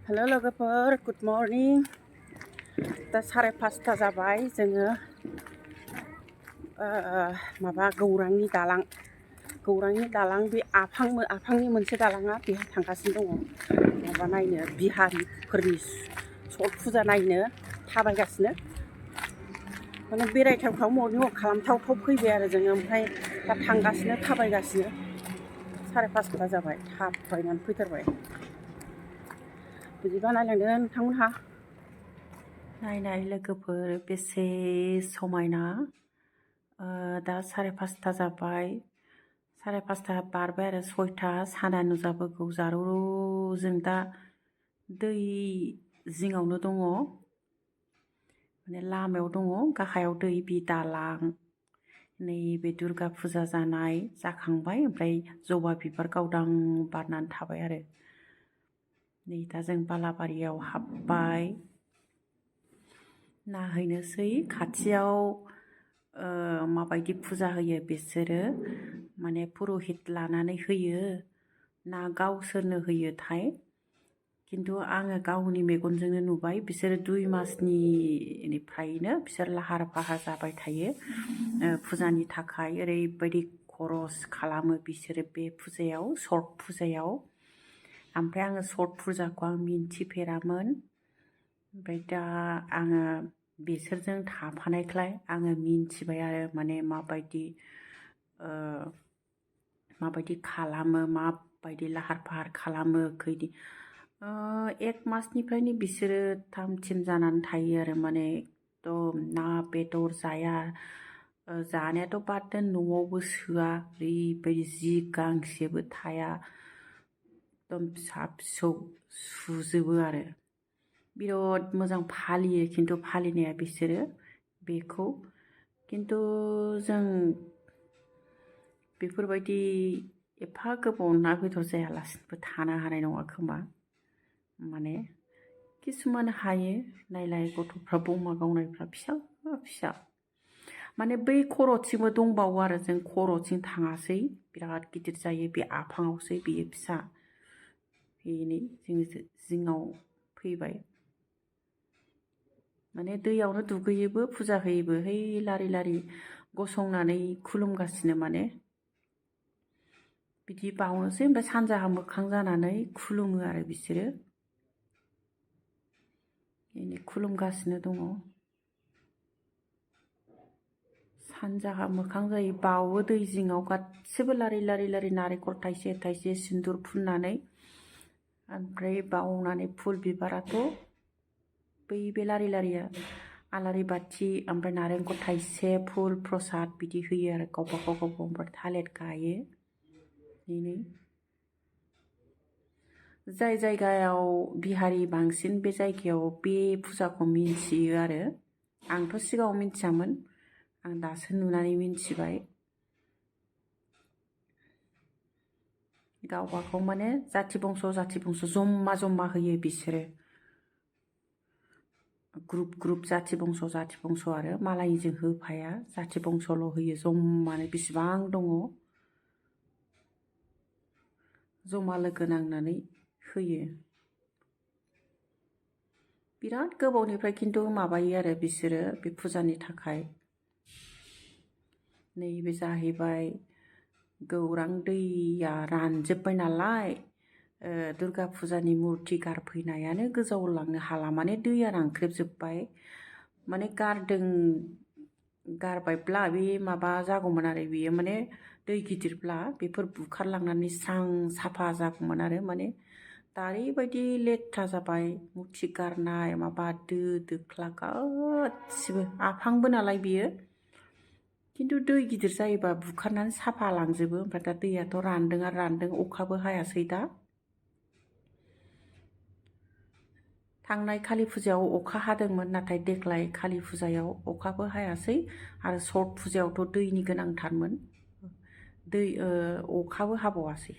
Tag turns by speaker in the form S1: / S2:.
S1: हेल' लोगोफोर good morning दा 5:30 जाबाय जोङो माबा गौरांनि दालां बे आफांनि मोनसे दालाङा बेहाय थांगासिनो दङ माबा नायनो बिहारिफोरनि सट फुजा नायनो थाबायगासिनो माने बेरायथावथाव मर्निं वाक खालामथावथाव फैबाय आरो जोङो ओमफ्राय दा थांगासिनो थाबायगासिनो 5:30 जाबाय थाबायनानै फैथारबाय बिदिबा नायलांदो नोंथांमोनहा नायनाय लोगोफोर बेसे समायना दा 5:30 जाबाय 5:30 बारबाय आरो 6टा साना नुजाबोगौ जारौ जों दा दै जिङावनो दङ माने लामायाव दङ गाहायाव दै बि दालां नैबे दुर्गा फुजा जाखांबाय ओमफ्राय जबा बिबार गावदां बारनानै थाबाय आरो नै दा जों बालाबारियाव हाबबाय नाहैनोसै खाथियाव माबायदि फुजा होयो बिसोरो माने पुरहित लानानै होयो ना गावसोरनो होयोथाय खिन्थु आङो गावनि मेगनजोंनो नुबाय बिसोरो 2 मासनिफ्रायनो बिसोर लाहार फाहार जाबाय थायो फुजानि थाखाय ओरैबायदि खरस खालामो बिसोरो बे फुजायाव सर्ट फुजायाव ओमफ्राय आङो सर्ट फुजाखौ आं मिन्थिफेरामोन ओमफ्राय दा आङो बिसोरजों थाफानायखाय आङो मिन्थिबाय आरो माने माबायदि खालामो माबायदि लाहार फाहार खालामो खैदि 1 मासनिफ्रायनो बिसोरो थाम-थिम जानानै थायो आरो माने एकदम ना बेदर जाया जानायाथ' बाद दोन न'आवबो सोआ ओरैबायदि जि गांसेबो थाया एकदम फिसा फिसौ सुजोबो आरो बिराद मोजां फालियो खिन्थु फालिनाया बिसोरो बेखौ खिन्थु जों बेफोरबायदि एफा गोबाव ना बेदर जायालासिनोबो थानो हानाय नङा खोमा माने किसुमान हायो नायलाय गथ'फ्रा बमा गावनायफ्रा फिसा फिसा माने बै खर'थिंबो दंबावो आरो जों खर'थिं थाङासै बिराद गिदिर जायो बे आफाङावसै बेयो फिसा बेनि जों जिङाव फैबाय माने दैयावनो दुगैयोबो फुजा होयोबो है लारि लारि गसंनानै खुलुमगासिनो माने बिदि बावनोसै ओमफ्राय सानजाहा मोखां जानानै खुलुमो आरो बिसोरो खुलुमगासिनो दङ सानजाहा मोखां जायो बावो दै जिङाव गासिबो लारि लारि नारेंखल थाइसे थाइसे सिन्दुर फुननानै ओमफ्राय बावनानै फुल बिबाराथ' बै बे लारि लारिया आलारि बाथि ओमफ्राय नारेंखल थाइसे फुल प्रसाद बिदि होयो आरो गावबागाव ओमफ्राय थालिर गायो बेनो जाय जायगायाव बिहारि बांसिन बे जायगायाव बे फुजाखौ मिन्थियो आरो आंथ' सिगाङाव मिन्थियामोन आं दासो नुनानै मिन्थिबाय गावबागाव माने जाथि बंस' जमा होयो बिसोरो ग्रुप जाथि बंस' आरो मालायनिजों होफाया जाथि बंसल' होयो जमानो बेसेबां दङ जमा लोगो नांनानै होयो बिराद गोबावनिफ्राय खिन्थु माबायो आरो बिसोरो बे फुजानि थाखाय नैबे जाहैबाय गौरां दैया रानजोब्बाय नालाय दुर्गा फुजानि मुरथि गारफैनायानो गोजावलांनो हाला माने दैया रानख्रेबजोब्बाय माने गारबायब्ला बे माबा जागौमोन आरो बेयो माने दै गिदिरब्ला बेफोर बुखारलांनानै स्रां साफा जागौमोन आरो माने दा ओरैबायदि लेथ्रा जाबाय मुरथि गारनाय माबा दो दोख्ला गासिबो आफांबो नालाय बियो खिन्थु दै गिदिर जायोबा बुखारनानै साफा लांजोबो ओमफ्राय दा दैयाथ' रानदों अखाबो हायासै दा थांनाय कालि फुजायाव अखा हादोंमोन नाथाय देग्लाय कालि फुजायाव अखाबो हायासै आरो सर्ट फुजायावथ' दैनि गोनांथारमोन अखाबो हाबावासै